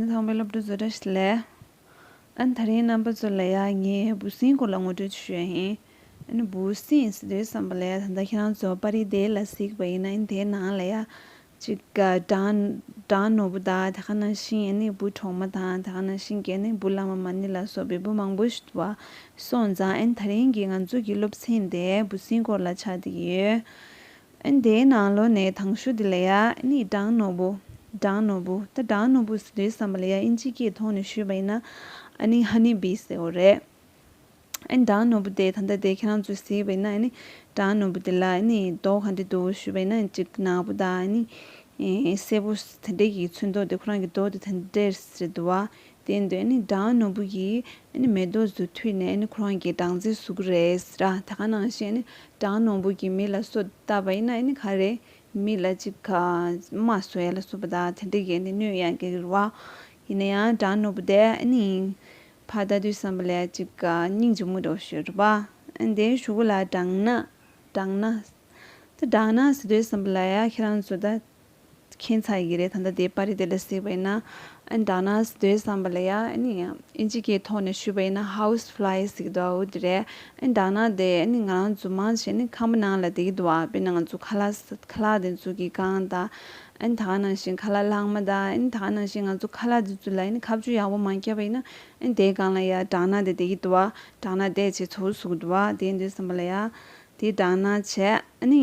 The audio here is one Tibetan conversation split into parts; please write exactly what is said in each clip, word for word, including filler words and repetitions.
ཚང་མའི་སློབ་ཕྲུག་ཚོ་བཀྲ་ཤིས་བདེ་ལེགས། ཨ་ནི་དེ་རིང་རྣམ་པ་ཚོ་ལ་ཡ་ངས་འབུ་སྲིན་སྐོར་ལ་ངོ་སྤྲོད་ཞུ་ཡ་ཡིན། ཨ་ནི་འབུ་སྲིན་ཟེར་དུས་ཙམ་པ་ལ་ཡ་ད་ལྟ་ཁྱེད་རང་ཚོ་པར་རིས་དེ་ལ་གཟིགས་པ་ཡིན་ན། ཨ་ནི་དེའི་ནང་ལ་ཡ་ཅིག་ག་སྦྲང་སྦྲང་ནོར་བུ་དང་། དེ་ག་ནང་བཞིན་ཨ་ནི་འབུ་གྲོག་མ་དང་། དེ་ག་ནང་བཞིན་གྱི་ཨ་ནི་འབུ་ལྷག་མ་མ་ཎི་ལ་སོགས་པའི་འབུ་མང་པོ་ཞིག་འདུག་པ། སོང་ཙང་ཨ་ནི་དེ་རིང་གི་ང་ཚོ་གི་སློབ་ཚན་དེ་འབུ་སྲིན་སྐོར་ལ་ཆགས་བསྡད་ཀྱི་ཡོད། ཨ་ནི་དེའི་ནང་ལོགས་ནས་དང་ཤོས་དེ་ལ་ཡ་ཨ་ནི་སྦྲང་ནོར་བུ། སྦྲང་ནོར་བུ། ད་སྦྲང་ནོར་བུ་ཟེར་དུས་ཙམ་པ་ལ་ཡ་ཨིན་ཇི་སྐད་ཐོག་ནས་ཞུས་པ་ཡིན་ན་ཨ་ནི་ཧ་ནི་བི་ཟེར་བ་རེད། ཨ་ནི་སྦྲང་ནོར་བུ་དེ་ད་ལྟ་དེ་ཁྱེད་རང་ཚོས་གཟིགས་པ་ཡིན་ན། ཨ་ནི་སྦྲང་ནོར་བུ་དེ་ལ་ཨ་ནི་མདོག་ག་འདྲ་འདུག་ཞུས་པ་ཡིན་ན། ཅིག་ནག་པོ་དང་ཨ་ནི་ཨེ་སེར་པོ་དེ་འདྲས་ཀྱི་ཚོན་མདོག་དེ། ཁོ་རང་གི་མདོག་དེ་དེ་འདྲས་རེད་འདུག་པ། དེ་འདྲ་ཨ་ནི་སྦྲང་ནོར་བུ་ཡིས་ཨ་ནི་མེ་ཏོག་ཚོ་འཐུས་ནས་ཨ་ནི་ཁོ་རང་གི་སྦྲང་རྩི་བཟོ་གི་རེད་ཟེར། ད་ག་ནང་བཞིན་ཨ་ནི་སྦྲང་ནོར་བུ་གིས་མི་ལ་སོ་བཏབ་པ་ཡིན་ན་ཨ་ནི་ག་རེ། མི་ལ་ཅིག་ག་རྨ་བཟོ་ཡ་ལ་སོགས་པ་དང་དེ་འདྲ་གི་ཨ་ནི་གནོད་ཡ་གི་རེད་པ། ཡིན་ན་ཡང་སྦྲང་ནོར་བུ་དེ་ཨ་ནི་ཕར་ལྟ་དུས་ཙམ་པ་ལ་ཅིག་ག་སྙིང་རྗེ་མོ་འདྲ་བོ་ཞིག་རེད་པ། ཨ་ནི་དེའི་གཞུག་གུ་ལ་སྦྲང་ནག་སྦྲང་ནག་ད་སྦྲང་ནག་ཟེར་དུས་ཙམ་པ་ལ་ཡ་ཁྱེད་རང་ཚོ་ད་མཁྱེན་ཚར་ཡི་གི་རེད། ད་ལྟ་དེ་པར་རིས་དེ་ལ་གཟིགས་པ་ཡིན་ན། ཨ་ནི་སྦྲང་ནག་ཟེར་དུས་ཙམ་པ་ལ་ཡ་ཨ་ནི་ཨིན་ཇི་སྐད་ཐོག་ནས་ཞུས་པ་ཡིན་ན་ཧའུ་སི་ཕ་ལའི་ཟེར་གི་འདུག་འོ་དེ་རེད། ཨ་ནི་སྦྲང་ནག་དེ་ཨ་ནི་ང་རང་ཚོ་མང་ཆེ་ནི་ཁང་པ་ནང་ལ་བསྡད་ཀྱི་འདུག་པ། དཔེར་ན་ང་ཚོ་ཁ་ལག་ཁ་ལག་དེ་ཚོ་གི་སྒང་དང་། ཨ་ནི་ད་ག་ནང་བཞིན་ཁ་ལག་ལྷག་མ་དང་། ཨ་ནི་ད་ག་ནང་བཞིན་ང་ཚོ་ཁ་ལག་དེ་ཚོ་ལ་ཨ་ནི་ཁ་གཅོད་ཡག་པོ་མ་བརྒྱབ་པ་ཡིན་ན། ཨ་ནི་དེའི་སྒང་ལ་ཡ་སྦྲང་ནག་དེ་བསྡད་ཀྱི་འདུག་པ། སྦྲང་ནག་དེ་བྱས་ཚོ་བཟོ་གི་འདུག་པ། དེ་ཡིན་དུས་ཙམ་པ་ལ་ཡ་དེ་སྦྲང་ནག་བྱས། ཨ་ནི་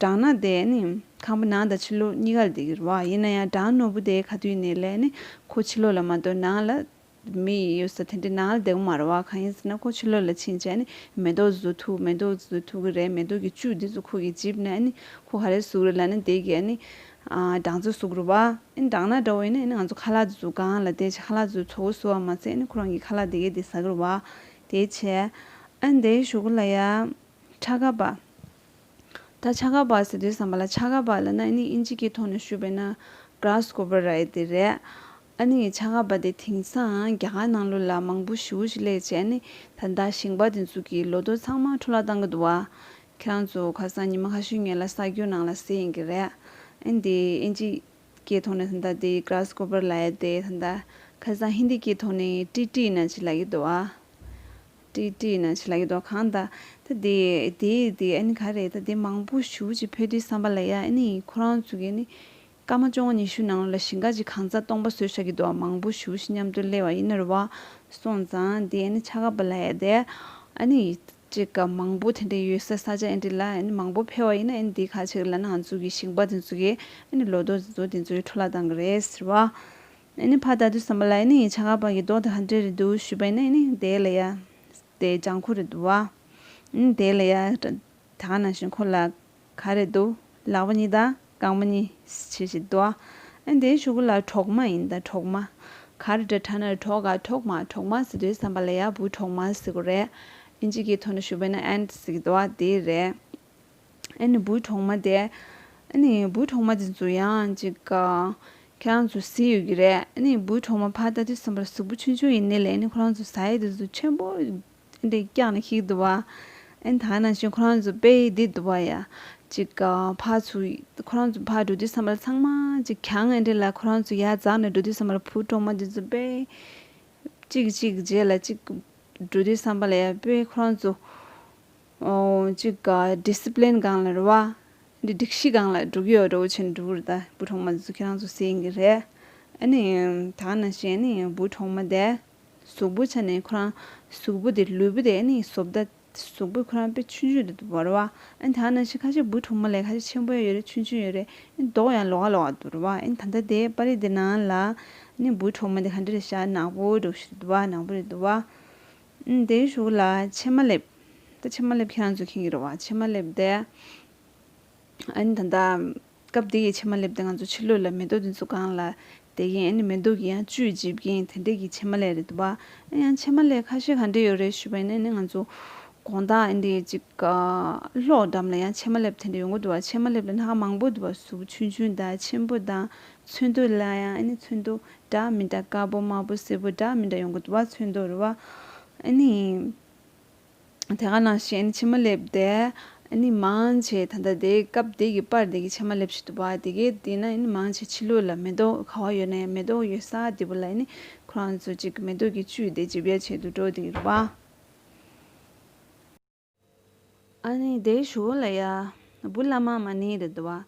སྦྲང་ནག་དེ་ནི་ཁང་པ་ནང་དང་ཕྱི་ལོགས་གཉིས་ཀར་བསྡད་ཀྱི་རེད་པ། ཡིན་ན་ཡང་སྦྲང་ནོར་བུ་དེ་ག་དུས་ནས་ལས་ནི་ཁོ་ཕྱི་ལོགས་ལ་མ་གཏོགས་ནང་ལ་མི་ཡོད་ས་དེ་འདྲའི་ནང་ལ་བསྡད་ཀྱི་མ་རེད་པ། གང་ཡིན་ཟེར་ན་ཁོ་ཕྱི་ལོགས་ལ་ཕྱིན་བྱས་ནི་མེ་ཏོག་བཟོ་ཐུབ། མེ་ཏོག་བཟོ་ཐུབ་ཀྱི་རེད། མེ་ཏོག་གི་བཅུད་འདི་ཚོ་ཁོ་གིས་འཇིབ་ནས་ནི་ཁོ་ག་རེ་བཟོ་གི་རེད་ལབ་ན་དེ་གིས་ནི་ཨ་སྦྲང་རྩི་བཟོ་གི་རེད་པ། ཨ་ནི་སྦྲང་ནག་འདྲ་བོ་ཡིན་ན་ནི་ང་ཚོ་ཁ་ལག་འདི་ཚོ་སྒང་ལ་བསྡད་བྱས་ཁ་ལག་འདི་ཚོ་ཚོ་བཟོ་བ་མ་ཚད་ནི་ཁོ་རང་གི་ཁ་ལག་དེ་གས་དེ་ཟ་གི་རེད་པ། དེ་བྱས། ཨ་ནི་དེའི་གཞུག་གུ་ལ་ཡ་ཁྲ་ཁ་པ། ད་ཁྲ་ཁ་པ་ཟེར་དུས་ཙམ་པ་ལ་ཁྲ་ཁ་པ་ལབ་ན་ཨ་ནི་ཨིན་ཇི་སྐད་ཐོག་ནས་ཞུས་པ་ཡིན་ན་གྷ་ར་སི་ཀོ་པར་ར་ཡི་དེ་རེད། ཨ་ནི་ཁྲ་ཁ་པ་དེ་དེང་སང་རྒྱ་གར་ནང་ལོགས་ལ་མང་པོ་ཞེ་པོ་ཅིག་སླེབས་བྱས། ཨ་ནི་ད་ལྟ་ཞིང་པ་དེ་ཚོ་གི་ལོ་ཐོག་ཚང་མ་འཕྲོ་བརླག་བཏང་གི་འདུག་པ། ཁྱེད་རང་ཚོ་ཁ་སང་ཉི་མ་ཁ་ཤས་སྔོན་ལ་གསར་འགྱུར་ནང་ལ་གཟིགས་ཡིན་གྱི་རེད། ཨ་ནི་དེ་ཨིན་ཇི་སྐད་ཐོག་ནས་ད་ལྟ་དེ་གྷ་ར་སི་ཀོ་པར་ལབ་ཡ་དེ་ད་ལྟ་ཁ་སང་ཧིན་དི་སྐད་ཐོག་ནས་ཊི་ཊི་ནང་བཞིན་ལབ་ཀྱི་འདུག་པ། ཊི་ཊི་ནང་བཞིན་ལབ་ཀྱི་འདུག་གང་ལྟར་ད་དེ་དེ་དེ་ཨ་ནི་ག་རེ། ད་དེ་མང་པོ་ཞེ་པོ་ཅིག་ཕེབས་དུས་ཙམ་པ་ལ་ཡ་ཨ་ནི་ཁོ་རང་ཚོ་གིས་ནི་སྐར་མ་བཅོ་ལྔ་ཉི་ཤུ་ནང་ལ་ཞིང་ཁ་ཅིག་གང་སར་སྟོང་པ་བཟོས་བཞག་གི་འདུག་པ། མང་པོ་ཞེ་པོ་ཅིག་མཉམ་དུ་སླེབས་པ་ཡིན་ན་རེད་པ། སོང་ཙང་དེ་ཨ་ནི་ཁྲ་ཁ་པ་ལབ་ཡ་དེ་ཨ་ནི་ཅིག་ག་མང་པོ་དེ་འདྲ་ཡོད་ས་ས་ཆ་ཨེ་འདྲ་ལ་ཨ་ནི་མང་པོ་ཕེབས་པ་ཡིན་ན། ཨ་ནི་དེ་ག་ཅིག་ལབ་ན་ང་ཚོ་གི་ཞིང་པ་དེ་ཚོ་གི་ཨ་ནི་ལོ་ཏོག་དེ་ཚོ་དེ་ཚོ་འཕྲོ་བརླག་བཏང་གི་རེད་ཟེར་བ། ཨ་ནི་ཕར་ལྟ་དུས་ཙམ་པ་ལ་ཨ་ནི་ཁྲ་ཁ་པ་གི་མདོག་དེ་ག་འདྲ་རེད་འདུག་ཞུས་པ་ཡིན་ན། ཨ་ནི་དེ་ལ་ཡ་དེ་ལྗང་ཁུ་རེད་འདུག་པ། ཨ་ནི་དེ་ལ་ཡ་ད་ག་ནང་བཞིན་ཁོ་ལ་ག་རེ་འདུག་ལག་པ་གཉིས་དང་རྐང་པ་གཉིས་བྱས་བྱས་འདུག་པ། ཨ་ནི་དེའི་གཞུག་གུ་ལ་གྲོག་མ་ཡིན། ད་གྲོག་མ་ག་རེ་འདྲ་དྲ་ན་གྲོག་ག་གྲོག་མ། གྲོག་མ་ཟེར་དུས་ཙམ་པ་ལ་ཡ་འབུ་གྲོག་མ་ཟེར་གི་རེད། ཨིན་ཇི་སྐད་ཐོག་ནས་ཞུས་པ་ཡིན་ན་ཨེན་ཊི་ཟེར་གི་འདུག་པ། དེ་རེད། ཨ་ནི་འབུ་གྲོག་མ་དེ། ཨ་ནི་འབུ་གྲོག་མ་དེ་ཚོ་ཡང་ཅིག་ག་ཁྱེད་རང་ཚོ་གཟིགས་ཡོད་ཀྱི་རེད། ཨ་ནི་འབུ་གྲོག་མ་ཕར་ལྟ་དུས་ཙམ་པར་གཟུགས་པོ་ཆུང་ཆུང་ཡིན་ནའི་ལས་ཨ་ནི་ཁོ་རང་ཚོ་ཟ་ཡས་དེ་ཚོ་ཆེན་པོ་འདྲ་བཀྱགས་ནས་ཁྱེར་འདུག་པ། ཨ་ནི་ད་ནང་བཞིན་ཁོ་རང་ཚོ་དཔེ་འདི་འདུག་པ་ཡ། ཅིག་ག་ཕར་ཚུར་ཁོ་རང་ཚོ་ཕར་འགྲོ་དུས་ཙམ་པར་ཚང་མ་ཅིག་གྱང་ཨེ་འདྲ་ལ་ཁོ་རང་ཚོ་ཡར་འཛེགས་ནས་འགྲོ་དུས་ཙམ་པར་འབུ་གྲོག་མ་དེ་ཚོ་དཔེ་གཅིག་གཅིག་རྗེས་ལ་གཅིག་འགྲོ་དུས་ཙམ་པ་ལ་ཡ་དཔེ་ཁོ་རང་ཚོ་ཨོ་གཅིག་ག་ཌི་སི་པི་ལིན་སྒང་ལ་རེད་པ། འདི་སྒྲིག་གཞི་སྒང་ལ་འགྲོ་གི་ཡོད་འདྲ་བོ་བྱས་ནས་འགྲོ་གི་རེད། ད་འབུ་གྲོག་མ་དེ་ཚོ་ཁྱེད་རང་ཚོ་གཟིགས་ཡིན་གྱི་རེད། ཨ་ནི་ད་ནང་བཞིན་ཨ་ནི་འབུ་གྲོག་མ་དེ་གཟུགས་པོ་ཆ་ནས་ཁོ་རང་གཟུགས་པོ་དེ་ལུས་པོ་དེ་ཨ་ནི་བཟོ་ལྟ་གཟུགས་པོ་ཁོ་རང་དཔེ་ཆུང་ཆུང་དེ་འདུག་པ་རེད་པ། ཨ་ནི་ད་ནང་བཞིན་ཁ་ཤས་འབུ་གྲོག་མ་ལས་ཁ་ཤས་ཆེན་པོ་ཡོད་རེད། ཆུང་ཆུང་ཡོད་རེད། ཨ་ནི་མདོག་ཡང་ལོགས་ཀ་ལོགས་ཀ་འདུག་རེད་པ། ཨ་ནི་ད་ལྟ་དེ་པར་རིས་དེ་ནང་ལ་ཨ་ནི་འབུ་གྲོག་མ་དེ་ག་འདྲ་རེད་ཤག་ནག་པོ་འདྲ་བོ་ཞིག་འདུག་པ། ནག་པོ་རེད་འདུག་པ། ཨ་ནི་དེའི་གཞུག་ལ་ཕྱེ་མ་ལེབ། ད་ཕྱེ་མ་ལེབ་ཁྱེད་རང་ཚོ་མཁྱེན་གྱི་རེད་པ། ཕྱེ་མ་ལེབ་དེ། ཨ་ནི་ད་ལྟ་སྐབས་འདི་ཡི་ཕྱེ་མ་ལེབ་དེ་ང་ཚོ་ཕྱི་ལོགས་ལ་མེ་ཏོག་དེ་ཚོ་སྒང་ལ་བསྡད་ཀྱིན། ཨ་ནི་མེ་ཏོག་གི་ཡང་བཅུད་འཇིབ་ཀྱིན་དེ་འདྲས་ཀྱི་ཕྱེ་མ་ལེབ་རེད་འདུག་པ། ཨ་ཡང་ཕྱེ་མ་ལེབ་ཁ་ཤས་ག་འདྲས་ཡོད་རེད་ཞུས་པ་ཡིན་ན། ཨ་ནི་ང་ཚོ་དགོང་དག་ཨ་འདྲས་ཅིག་གློག་འགྲམ་ལ་ཡང་ཕྱེ་མ་ལེབ་དེ་འདྲས་ཡོང་གི་འདུག་པ། ཕྱེ་མ་ལེབ་ལ་སྣ་ཁ་མང་པོ་འདུག་པ། གཟུགས་ཆུང་ཆུང་དང་ཆེན་པོ་དང་། ཚོན་མདོག་ལ་ཡང་ཨ་ནི་ཚོན་མདོག་འདྲ་མི་འདྲ། དཀར་པོ་དམར་པོ་སེར་པོ་འདྲ་མི་འདྲ་ཡོང་གི་འདུག་པ། ཚོན་མདོག་རེད་པ། ཨ་ནི་དེ་ག་ནང་བཞིན་ཕྱེ་མ་ལེབ་དེ་ ཨ་ནི་མང་ཆེ་ད་ལྟ་དེ་སྐབས་དེ་གི་པར་དེ་གི་ཕྱེ་མ་ལེབ་ཞིག་འདུག་པ། དེ་གའི་དེ་ན་ཨ་ནི་མང་ཆེ་ཕྱི་ལོགས་ལ་མེ་ཏོག་ག་བ་ཡོད་ན་ཡང་མེ་ཏོག་ཡོད་ས་དེ་པོ་ལ་ཨ་ནི་ཁོ་རང་ཚོ་ཅིག་མེ་ཏོག་གི་བཅུད་དེ་འཇིབ་ཡ་ཆེད་དུ་འགྲོ་དེ་གི་རེད་པ། ཨ་ནི་དེའི་གཞུག་ལ་ཡ་བུ་བླ་མ་མ་ཎི་རེད་འདུག་པ།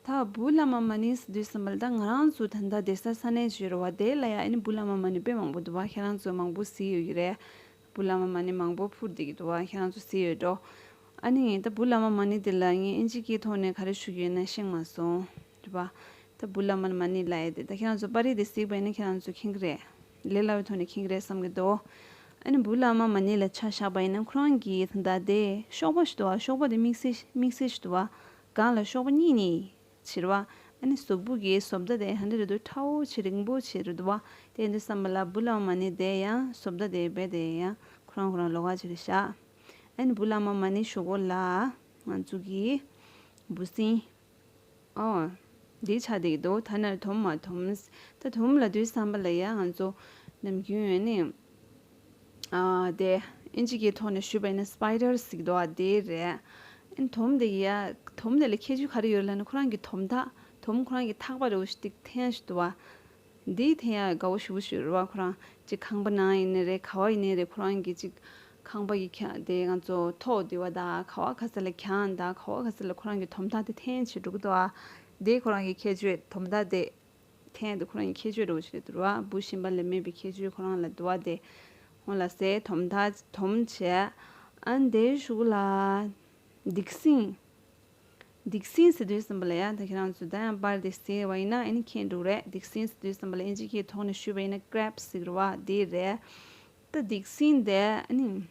ད་བུ་བླ་མ་མ་ཎི་ཟེར་དུས་ཙམ་པ་ལ་ད་ང་རང་ཚོ་ད་ལྟ་བསྡད་ས་ས་གནས་ཅིག་ཡོད་རེད་པ། དེ་ལ་ཡ་ཨ་ནི་བུ་བླ་མ་མ་ཎི་དཔེ་མང་པོ་འདུག་པ། ཁྱེད་རང་ཚོ་མང་པོ་གཟིགས་ཡོད་ཀྱི་རེད། བུ་བླ་མ་མ་ཎི་མང་པོ་ཕུར་བསྡད་ཀྱི་འདུག་པ། ཁྱེད་རང་ཚོ་གཟིགས་ཡོད་འགྲོ། ཨ་ནི་ད་བུ་བླ་མ་མ་ཎི་དེ་ལ་ངས་ཨིན་ཇི་སྐད་ཐོག་ནས་ག་རེ་ཞུ་གི་ཡོད་ན་ཤེས་མ་སོང་། རེད་པ། ད་བུ་བླ་མ་མ་ཎི་ལབ་ཡ་དེ་ད་ཁྱེད་རང་ཚོ་པར་རིས་དེ་གཟིགས་པ་ཡིན་ན་ཁྱེད་རང་ཚོ་མཁྱེན་གྱི་རེད། ལས་སླ་བའི་ཐོག་ནས་མཁྱེན་གྱི་རེད་བསམ་གྱི་འདུག། ཨ་ནི་བུ་བླ་མ་མ་ཎི་ལ་ཆ་བཞག་པ་ཡིན་ན་ཁོ་རང་གི་ད་ལྟ་དེ་གཤོག་པ་ཞིག་འདུག་པ། གཤོག་པ་དེ་དམིགས་བསལ་དམིགས་བསལ་ཞིག་འདུག་པ། སྒང་ལ་གཤོག་པ་གཉིས་ནི་ཕྱེ་རེད་པ། ཨ་ནི་གཟུགས་པོ་གི་བཟོ་ལྟ་དེ་ཧ་འདྲ་རེད་འདུག། ཁྲ་བོ་ཆེ་རིང་པོ་ཆེ་རེད་འདུག་པ། དེ་ཡིན་དུས་ཙམ་པ་ལ་བུ་བླ་མ་མ་ཎི་དེ་ཡང་བཟོ་ལྟ་དེ་རྦད་དེ་ཡང་ཁོ་རང་ཁོ་རང་ལོགས་ཀ་ཅིག་རེད་ཤག། ཨ་ནི་བུ་བླ་མ་མ་ཎི་གཞུག་གུ་ལ་ང་ཚོ་གི་འབུ་སྲིན། ཨོ། འདི་ཆགས་བསྡད་ཀྱི་འདུག། ཐ་ན་དོམ་མ་དོམ། ད་དོམ་ལབ་དུས་ཙམ་པ་ལ་ཡ་ང་ཚོ་ནམ་རྒྱུན་ཡོད་ནི། ཨ་དེ་ཨིན་ཇི་སྐད་ཐོག་ནས་ཞུས་པ་ཡིན་ན་སི་པའི་ཌར་ཟེར་གྱི་འདུག་པ། དེ་རེད། ཨ་ནི་དོམ་དེ་ཡ། དོམ་དེ་ལ་ཁྱད་ཆོས་ག་རེ་ཡོད་ལབ་ན་ཁོ་རང་གི་དོམ་ཐག། དོམ་ཁོ་རང་གི་ཐག་པ་རེད་པ། ཞིག་ཏིག་འཐེན་ཞིག་འདུག་པ། འདིའི་འཐེན་ཡ་དགའ་བོ་ཞེ་པོ་ཞིག་རེད་པ། ཁོ་རང་ཅིག་ཁང་པ་ནང་ཡིན་ནི་རེད། ག་བ་ཡིན་ནི་རེད། ཁོ་རང་གི་ཅིག་ཁང་པ་གི་ཁྱ་དེ་ང་ཚོ་ཐོག་དེ་བ་དང་ག་བ་ག་ས་ལ་གྱང་དང་ག་བ་ག་ས་ལ་ཁོ་རང་གི་དོམ་ཐག་དེ་འཐེན་བྱེད་འགྲོ་གི་འདུག་པ། དེ་ཁོ་རང་གི་ཁྱད་ཆོས། དོམ་ཐག་དེ་འཐེན་དེ་ཁོ་རང་གི་ཁྱད་ཆོས་འདྲ་བོ་ཞིག་རེད་འདུག་པ། འབུ་གཞན་པ་ལ་མེད་པའི་ཁྱད་ཆོས་ཁོ་རང་ལ་འདུག་པ། དེ་ཧོ་ལ་སེ་དོམ་ཐག་དོམ་བྱས། ཨ་ནི་དེའི་གཞུག་ལ་སྡིག་སྲིན། སྡིག་སྲིན་ཟེར་དུས་ཙམ་པ་ལ་ཡ་ད་ཁྱེད་རང་ཚོ་ད་ཡང་པར་དེ་གཟིགས་པ་ཡིན་ན་ཨ་ནི་མཁྱེན་འགྲོ་གི་རེད། སྡིག་སྲིན་ཟེར་དུས་ཙམ་པ་ལ་ཨིན་ཇི་སྐད་ཐོག་ནས་ཞུས་པ་ཡིན་ན་ཀེ་རེབ་ཟེར་གྱི་རེད་པ། དེ་རེད། ད་སྡིག་སྲིན་དེ་ཨ་ནི།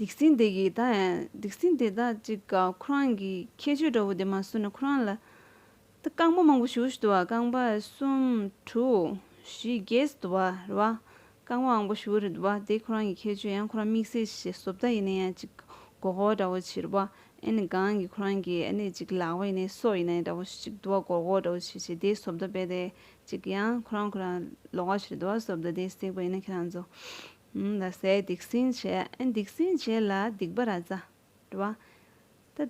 སྡིག་སྲིན་དེ་གི་ད་ཡང་སྡིག་སྲིན་དེ་ད་ཅིག་ཁོ་རང་གི་ཁྱད་ཆོས་འདྲ་བོ་དེ་མ་སུ་ན་ཁོ་རང་ལ། ད་རྐང་པ་མང་པོ་ཞེ་པོ་ཞིག་འདུག་པ། རྐང་པ་གསུམ་དྲུག་བཞི་བརྒྱད་འདུག་པ་རེད་པ། རྐང་པ་མང་པོ་ཞེ་པོ་རེད་འདུག་པ། དེ་ཁོ་རང་གི་ཁྱད་ཆོས། ཡང་ཁོ་རང་དམིགས་བསལ་ཞིག་བཟོ་ལྟ་ཡིན་ན་ཡང་ཅིག་སྒོར་སྒོར་འདྲ་བོ་ཅིག་རེད་པ། ཨ་ནི་སྒང་གི་ཁོ་རང་གི་ཨ་ནི་ཅིག་ལག་པ་ཡིན་ནའི་སོ་ཡིན་ནའི་འདྲ་བོ་ཅིག་འདུག་པ། སྒོར་སྒོར་འདྲ་བོ་ཅིག་བྱས་དེ་བཟོ་ལྟ་རྦད་དེ་ཅིག་ཡང་ཁོ་རང་ཁོ་རང་ལོགས་ཀ་ཞིག་རེད་འདུག་པ། བཟོ་ལྟ་དེ་གཟིགས་པ་ཡིན་ན་ཁྱེད་རང་ཚོ། ཨུམ་ལ་སེ་སྡིག་སྲིན་བྱས། ཨ་ནི་སྡིག་སྲིན་བྱས་ལ་སྡིག་པ་ར་ཛ། རེད་པ། ད་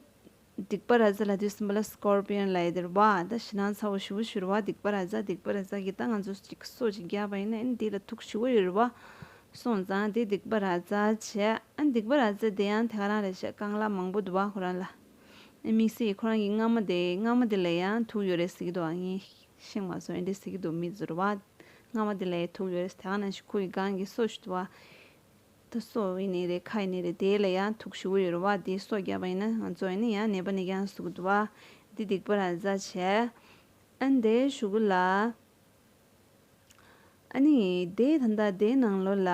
སྡིག་པ་ར་ཛ་ལབ་དུས་ཙམ་པ་ལ་སི་ཀོར་པི་ཡོན་ལབ་ཡ་དེ་རེད་པ། ད་ཞེད་སྣང་ཚ་བོ་ཞེ་པོ་ཞིག་རེད་པ། སྡིག་པ་ར་ཛ། སྡིག་པ་ར་ཛ་གི་ད་ང་ཚོ་ཅིག་སོ་ཅིག་བརྒྱབ་པ་ཡིན་ན་ཨ་ནི་དེ་ལ་དུག་ཞེ་པོ་ཡོད་རེད་པ། སོང་ཙང་དེ་སྡིག་པ་ར་ཛ་བྱས། ཨ་ནི་སྡིག་པ་ར་ཛ་དེ་ཡང་དེ་ག་རང་རེད་ཤག། རྐང་ལག་མང་པོ་འདུག་པ་ཁོ་རང་ལ། ཨ་དམིགས་བསལ་ཁོ་རང་གི་རྔ་མ་དེ། རྔ་མ་དེ་ལ་ཡང་དུག་ཡོད་རེད་ཟེར་གྱི་འདུག། ཨ་ངས་ཤེས་མ་སོང་། ཨེ་འདྲས་ཟེར་གྱི་འདུག་མི་ཚོ་རེད་པ། རྔ་མ་དེ་ལ་ཡང་དུག་ཡོད་རེད། དེ་ག་ནང་བཞིན་ཁོ་ཡི་སྒང་གི་སོ་ཞིག་འདུག་པ། ད་སོ་ཡིན་ནའི་རེད། ཁ་ཡིན་ནའི་རེད། དེ་ལ་ཡང་དུག་ཞེ་པོ་ཡོད་རེད་པ། དེ་སོ་བརྒྱབ་པ་ཡིན་ན་ང་ཚོ་ཨ་ནི་ཡང་ནད་པ་ནད་རྐྱང་བཟོ་གི་འདུག་པ། འདི་སྡིག་པ་ར་ཛ་བྱས། ཨ་ནི་དེའི་གཞུག་གུ་ལ། ཨ་ནི་དེ་ད་ལྟ་དེའི་ནང་ལོགས་ལ།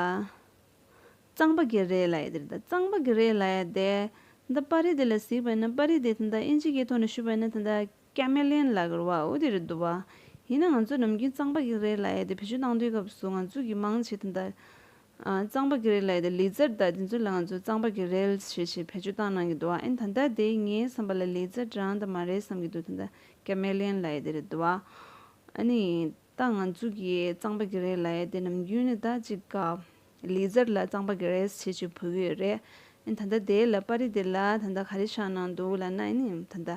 གཙང་པ་གི་རས་ལབ་ཡ་དེ་རེད། ད་གཙང་པ་གི་རས་ལབ་ཡ་དེ། ད་པར་རིས་དེ་ལ་གཟིགས་པ་ཡིན་ན། པར་རིས་དེ་ད་ལྟ་ཨིན་ཇི་སྐད་ཐོག་ནས་ཞུས་པ་ཡིན་ན་ད་ལྟ་ཀེ་མེ་ལི་ཡན་ལབ་ཀྱི་རེད་པ། འོ་དེ་རེད་འདུག་པ། ཡིན་ན་ང་ཚོ་ནམ་རྒྱུན་གཙང་པ་གི་རས་ལབ་ཡ་དེ་བེད་སྤྱོད་གཏང་དུས་སྐབས་སུ་ང་ཚོ་གི་མང་ཆེ་ད་ལྟ། ཨ་གཙང་པ་གི་རས་ལབ་ཡ་དེ་ལི་ཛར་དང་དེ་ཚོ་ལ་ང་ཚོ་གཙང་པ་གི་རས་ཞེས་བྱས་བེད་སྤྱོད་བཏང་གནང་གི་འདུག་པ། ཨ་ནི་ད་ལྟ་དེ་ངའི་བསམ་པ་ལ་ལི་ཛར་རང་ད་མ་རེད་བསམ་གྱི་འདུག། ད་ལྟ་ཀེ་མེ་ལི་ཡན་ལབ་ཡ་དེ་རེད་འདུག་པ། ཨ་ནི། ད་ང་ཚོ་གི་གཙང་པ་གི་རས་ལབ་ཡ་དེ་ནམ་རྒྱུན་ནས་ད་ཅིག་ག་ལི་ཛར་ལ་གཙང་པ་གི་རས་བྱེད་ཅིག་འབོད་ཀྱི་ཡོད་རེད། ཨ་ནི་ད་ལྟ་དེ་ལ་པར་རིས་དེ་ལ་ད་ལྟ་ག་རེ་བཞག་གནང་འདུག་ལབ་ན། ཨ་ནི་ད་ལྟ་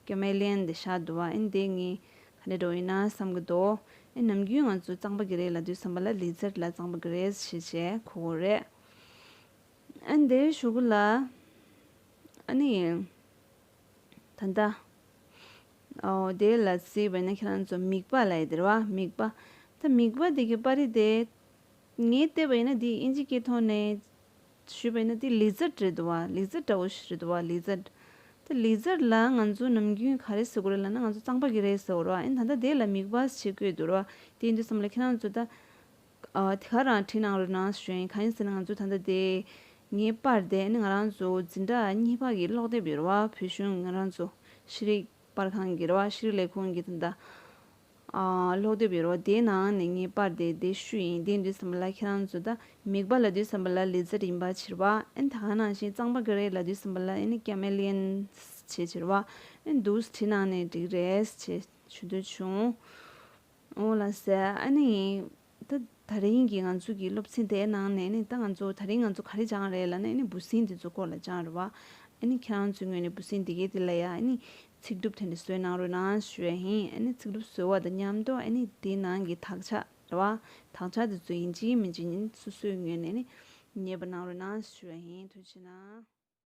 ཀེ་མེ་ལི་ཡན་དེ་བཞག་འདུག་པ། ཨ་ནི་དེ་ངས་ག་འདྲ་འགྲོ་ཡིན་ན་བསམ་གྱི་འདུག། ཨ་ནི་ནམ་རྒྱུན་ང་ཚོ་གཙང་པ་གི་རས་ལབ་དུས་ཙམ་པ་ལ་ལི་ཛར་ལ་གཙང་པ་གི་རས་བྱེད་བྱས་གོ་གི་རེད། ཨ་ནི་དེའི་གཞུག་གུ་ལ། ཨ་ནི། ད་ལྟ། ཨོ་དེ་ལ་གཟིགས་པ་ཡིན་ན་ཁྱེད་རང་ཚོ་མིག་པ་ལབ་ཡ་དེ་རེད་པ། མིག་པ། ད་མིག་པ་དེ་གི་པར་རིས་དེ། ངས་བལྟས་པ་ཡིན་ན་དེ་ཨིན་ཇི་སྐད་ཐོག་ནས་ཞུས་པ་ཡིན་ན་དེ་ལི་ཛར་རེད་འདུག་པ། ལི་ཛར་འདྲ་བོ་ཞིག་རེད་འདུག་པ། ལི་ཛར། ད་ལི་ཛར་ལ་ང་ཚོ་ནམ་རྒྱུན་ག་རེ་ཟེར་གྱི་རེད་ལབ་ན་ང་ཚོ་གཙང་པ་གི་རས་ཟེར་གྱི་རེད་པ། ཨ་ནི་ད་ལྟ་དེ་ལ་མིག་པ་ཞེས་བཀོད་འདུག་རེད་པ། དེ་ཡིན་དུས་ཙམ་ལ་ཁྱེད་རང་ཚོ་ད། ཨ་དེ་ག་རང་བྲིས་གནང་རོགས་གནང་ཞུ་ཡིན། གང་ཡིན་ཟེར་ན་ང་ཚོ་ད་ལྟ་དེ་ངའི་པར་དེ་ནི་ང་རང་ཚོ་འཛིན་གྲྭ་གཉིས་པ་གི་ཀློག་དེབ་ཡོད་རེད་པ། བོད་གཞུང་ང་རང་ཚོ་ཤེས་རིག་པར་ཁང་གི་རེད་པ། ཤེས་རིག་ལས་ཁུངས་ཀྱི་ད་ལྟ་ཨ་ཀློག་དེབ་ཡོད་རེད་པ། དེའི་ནང་ནས་ངའི་པར་དེ་དེ་བཤུས་ཡིན། དེ་འདྲ་ཙམ་ལ་ཁྱེད་རང་ཚོ་ད་མིག་པ་ལབ་དུས་ཙམ་པ་ལ་ལི་ཛར་ཡིན་པ་བྱེད་རེད་པ། ཨ་ནི་ད་ག་ནང་བཞིན་གཙང་པ་གི་རས་ལབ་དུས་ཙམ་པ་ལ་ཨ་ནི་ཀེ་མེ་ལི་ཡན་བྱེད་བྱེད་རེད་པ། ཨ་ནི་འདུག་བྲིས་གནང་ནས་འགྲིག་རེད་ཅེས་ཞུ་འདོད་བྱུང་། འོ་ལགས་སེ། ཨ་ནི་ད་ད་རིང་གི་ང་ཚོ་གི་སློབ་ཚན་དེའི་ནང་ནས་ནི་ད་ང་ཚོ་ད་རིང་ང་ཚོ་ག་རེ་སྦྱངས་རེད་ལབ་ན། ཨ་ནི་འབུ་སྲིན་དེ་ཚོ་སྐོར་ལ་སྦྱངས་རེད་པ། ཨ་ནི་ཁྱེད་རང་ཚོའི་ངོས་ནས་འབུ་སྲིན་འདི་གའི་དེ་ལ་ཡ་ཨ་ནི་ཚིག་གྲུབ་དེ་འདྲ་བཟོས་གནང་རོགས་གནང་ཞུ་ཡ་ཡིན། ཨ་ནི་ཚིག་གྲུབ་བཟོ་བ་དང་མཉམ་དུ་ཨ་ནི་དེའི་ནང་གི་དག་ཆ་རེད་བ། དག་ཆ་དེ་ཚོ་ཡིན་གཅིག་མིན་གཅིག་ཨ་ནི་སོ་སོའི་ངོས་ནས་ཨ་ནི་ཉན་པ་གནང་རོགས་གནང་ཞུ་ཡ་ཡིན། ཐུགས་རྗེ་གནང་།